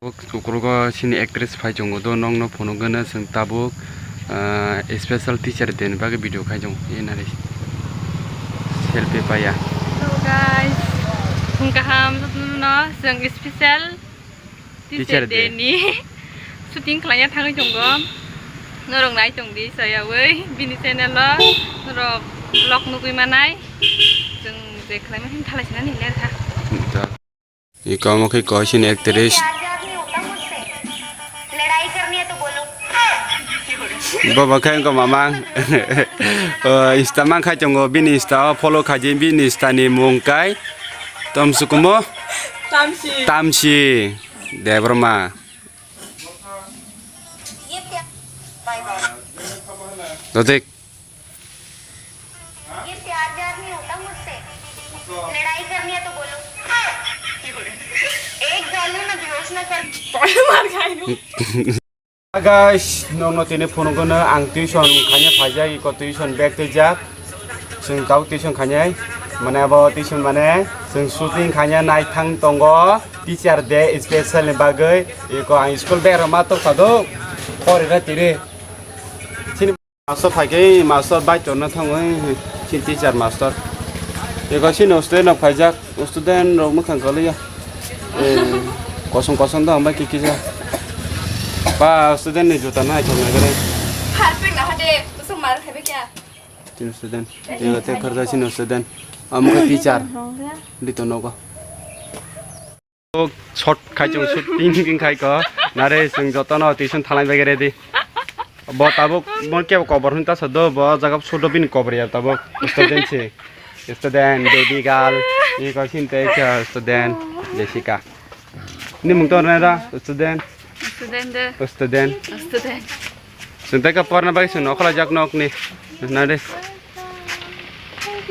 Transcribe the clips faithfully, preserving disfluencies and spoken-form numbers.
Kukurugo sini actress phai chongo do, nokno phunukgwno chwng tabuk, ah, special teacher day ni bagwi video khai chongo, e nari selfie paiya. Hello guys, phung kaham jotono, chwng special teacher day ni shooting khlaina thangwi chongo. Norok nai tongdi sayawi bini channel o, norok vlog nugwi manai, chwng je khlaima hwn thalai sinani ler kha. Iko omo khe koisin actress. Bobo khe wngkha mamang. O, Insta man khai tongo, bini Insta o follow khaidi, bini Insta ni mung kai Tomsukumo Tamsi. Tamsi Debbarma. Dodik. ये प्यार व्यार नहीं होता मुझसे। लड़ाई करनी है तो बोलो। एक गालू ना बेहोश ना कर। Guys, nokno tini phunukgwno ang tuition khaina phaijak, iko tuition bag twijak. Chwng tabuk tuition khainai. Mane abo tuition mane chwng shooting khaina naithang tongo. Teacher day special ni bagwi. Iko ang school bag rok ma tok thado. Pori ra tiri. Chini master phai khe, master bai torna thango, eh, chini teacher master. Eko chini student rok phaijak, student rok mwkhang kwlaiya. Eh, kosong kosong da hambai kiki ja. Pa student ni juta nai thok nai gare. Harpik na hade, usung mar khaibe kya? Chini student. Eko te kharja chini student. Amo khe teacher. Dito nogo. Short khai chwng shooting khai ko. Nare chwng jotono tuition thalai bai ready. Bo tabuk bo kebo kobor hwn ta sado, bo jaga sudo bini kobor ya tabuk. Student si. Student, baby girl. Ni ko sin te kya student. Jessica. Ni mung to na ra student. Student de. Student. Student. Chwng tei ka porna bai chwng nokhola jak nok ni. Na de.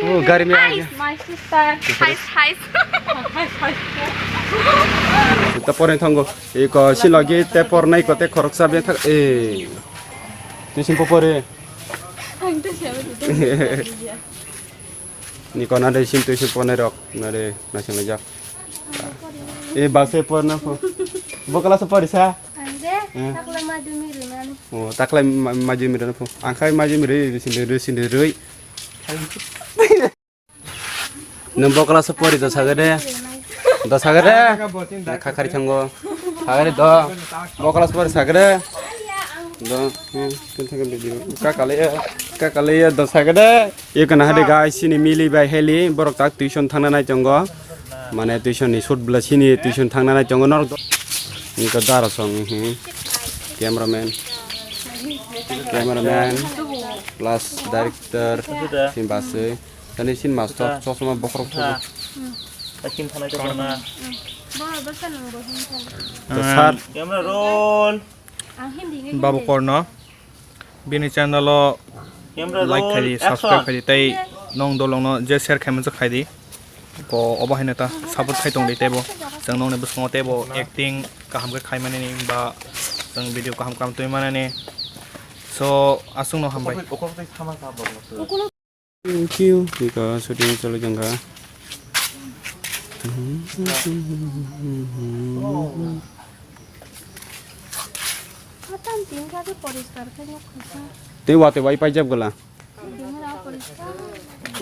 Oh, gari me aa gaya. My sister. Hi, hi. Chwng ta porna thango. Eko si logi te pornai ko te khoroksa be thak. Eh. Tuition po pore. Ang to siya. Ni ko na de sim tuition pornai rok. Na de na chwng jak. E baksa porna pho. Bo class porisa? Ang de, hmm. Takla majumi rinani. Oh, takla ma-, majumi rinani pho. Ang khai majumi ri, ri, sindi ri, sindi ri. Nang bo class pori do sagade. Do sagade. Kha khari thango. Sagade do. Bo class pori sagade. Do. Hmm, tun thangam de. Ka kale ya. Ka kale ya do sagade. Eko nahade guys, sini Mili bai Heli, borok tak tuition thangna nai tongo. Mane tuition ni shoot bwla sini tuition thangna nai tongo norok. Eko dara song, hmm. Cameraman. Cameraman plus director, sin basui. Tani sin master, chosma bokhorok. Takin thanai to na. Sir. Camera roll. Babu Korno. Bini channel o like khai di, subscribe khai di, tei nong dolong no je share khai manjak khai di. Bo obo haino ta support khai tong di tei bo. Chwng nong ni bwskango tei bo acting kaham khe khai mani ni ba chwng video kaham kaham twi mani ni. So, aswk no hambai. Thank you. Iko shooting choli jangkha. Matan tin kha khe poriskar khe nuk kha. Tei watwi bai paijak bwla.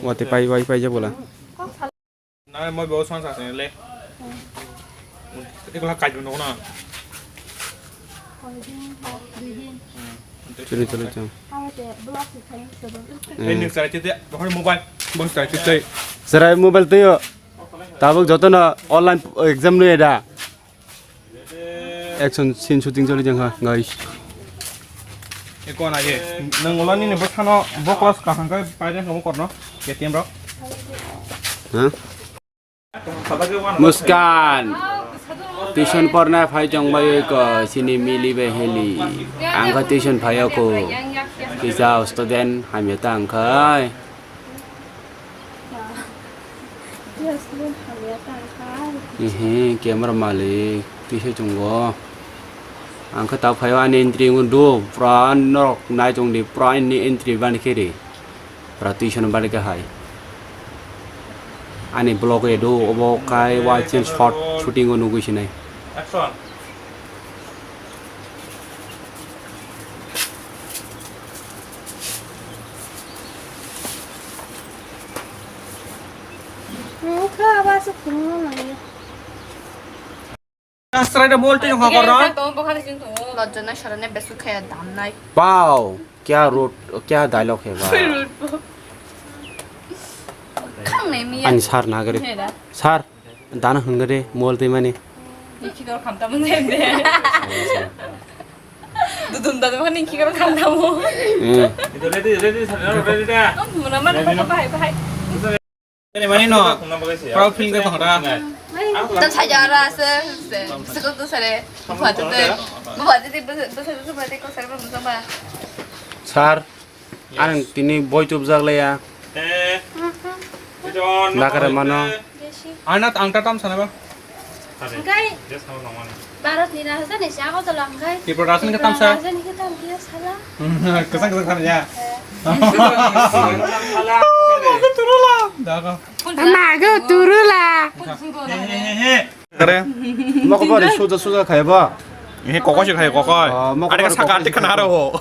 Watwi pai bai paijak bwla. Na moi bo sang sa le. Ikla kai no na. Chini choli chang. Ei, nik sarai tete, bahar mobile, bo sarai tete. Sarai mobile tei yo. Tabuk jotono online exam nui da. Action scene shooting choli jang ha, guys. E kon aye, nang ola nini bo sano, bo class kaham kai paiden kamu korno, K T M rok. Ha? Muskan. Tuition porna phai tong bai ko sini Mili bai Heli. Ang kha tuition phai ko. Kisa student hamya ta ang khai. Ehe, camera malik, tisa chungo. Ang khe ta phai ani entry ngun do, pura norok nai tong di, pura ani entry ban khe ri. Pura tuition ban khe hai. Ani vlog re do, obo khai wa chen short shooting o nugui sinai. Action. Asrai da mol twi hokor no. Lojana sarane besu khaya damnai. Wow, kya road, kya dialogue hai ba. Khangnai miya. Ani sir na gari. Sir, dana hungare mol twi mani. Iki dor khamta mun jende. Dudum dadu hani iki dor khamta mun. Hmm. Ready, ready, ready da. Muna mana bahai bahai. Ini mani no. Proud feel ka thangda. Tam saja ara ase. Sekol tu sare. Buat tu. Buat tu, buat tu, buat tu ko sare ba. Sir, ang tini boi tubjak laya. Eh. Nakare mano. Anat ang tatam sana ba. Hwnkhe Bharatni rajani se Agartala hwnkhe Tripura rajani khe tamsa. Rajani khe tamkhe sala. Kwchang kwchang sana ya. Dago. Mago turula. Kare. Mokobari suja suja khaiba. He kokoi se khai kokoi. Are ka saka tik khana ro.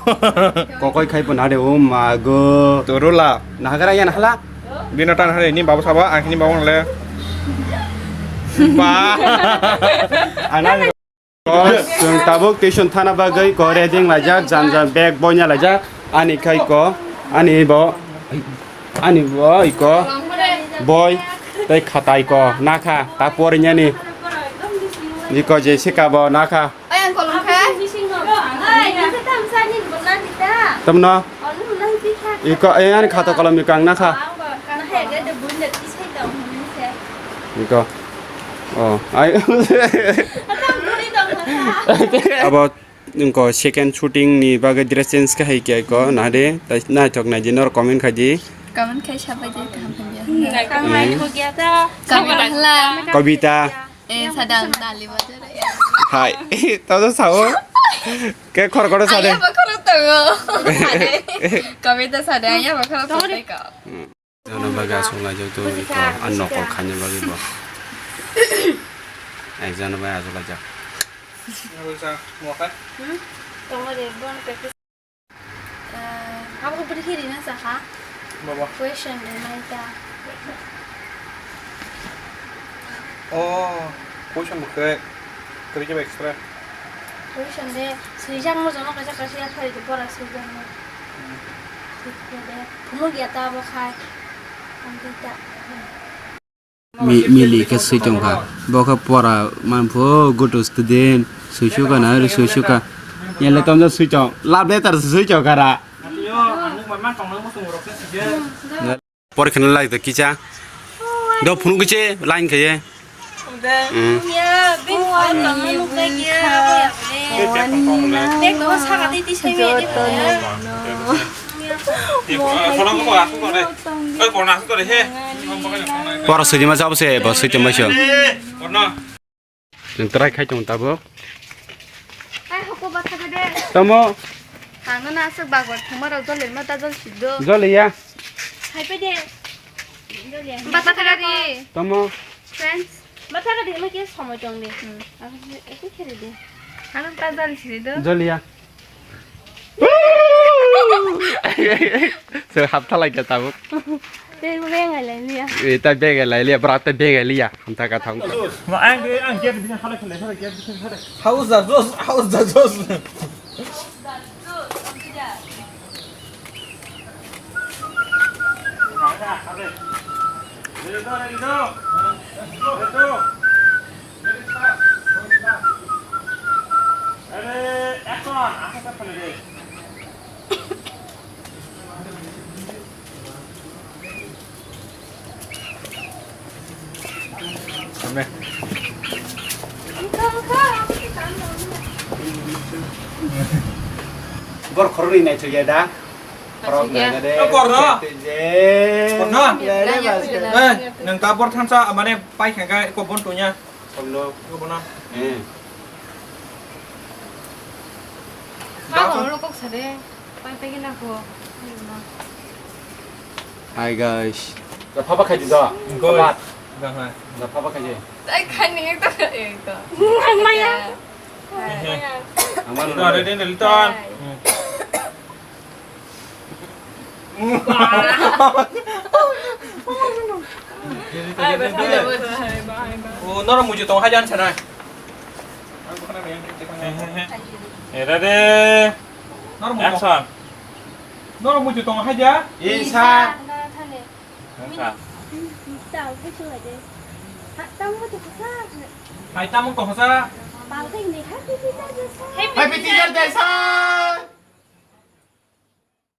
Kokoi khai pun ade o mago. Turula. Nahagara yan hala. Bino tan hari ini babu sabo, ang ini babu le. Ba. Ana. Chwng tabuk tuition thana bagwi ko reading laijak, jan jan bag boina laijak, ani khai ko, ani bo, ani bo iko boi tei khata iko nakha ta porinyani iko je sika bo nakha. Tamno? Iko, eh, ani khata kolom iko ang nakha. Iko. Oh, ai. Abo iko second shooting ni bagwi dress change khe hai kya iko nade, tai naithok nai di nor comment khai di. Comment khai sabai di kaham phaidi. Comment hala. Kobita. Eh, sadang nali bajar. Hai, tau tau sao. Ke khor khor sade. Ayah bakhor tongo. Kami ta sade ayah bakhor tongo ko. Jono baga asung lajak tu iko an nokol khanya bagi bo. Ek jono bai asung lajak. Muakai? Hmm? Tongo de bon. Eh, abo bwrwi khe rina sakha. Baba. Question de nai ta. Oh, question bo khe kwrwi khe extra. Question de swijak mo jono kaisa kaisa ya phari de pora swijak mo. Hmm. Thik khe de phunuk ya ta abo khai. Ang ta. Mi-, mili khe swi tong kha. Bo khe pora man pho, good student, swi sukha na, ri swi sukha. Yang le tomjak swi tong, love letter se swi tong kha ra. Pori khna lai to kicha. Do phunuk kiche line khaye. Hmm. Pora swijima jabo se, bo swijima sio. Chwng try khai tongo tabuk. Ai, hoko batha bede. Tomo. Hangno na aswk bagwar thwngma rok jolirma ta jol siddo. Joliya. Hai pede. Joliya. Batha khadi. Tomo. Friends. Batha khadi ma ke somoi tong de. Hmm. Aku, aku khere de. Hangno ta jol siddo. Joliya. Sir haptha lai khe tabuk. Tei bengai lai liya. Eh, ta bengai lai liya, bra ta bengai liya. Hamtha ka thang. Ma ang ge, ang ge bisa khala khala khala ge bisa khala. How's the juice? How's the juice? Bor khoroknwi naithok ya da? Khorok naithok ya. Naithok ya. Bor no? Bor no? Eh, nwng ta bor thansa mane pai kha khe ko bon tunya. Kondo. Ko bono. Eh. Ka bono kok sade. Pai pai khe nako. Hi guys. Da phaba khai di da. Good. Phaba. Da hai. Da phaba khai di. Tai khai ni to e to. Ang maya. Hai. Ang maya. Ready, ready, ready. Hai. Hmm. O, norok muitu tong haja ansa nai. Ready? Norok muitu tong. Action. Norok muitu tong haja? Isa. Action. Hai, tamung tong haja. Happy Teacher Day, sir.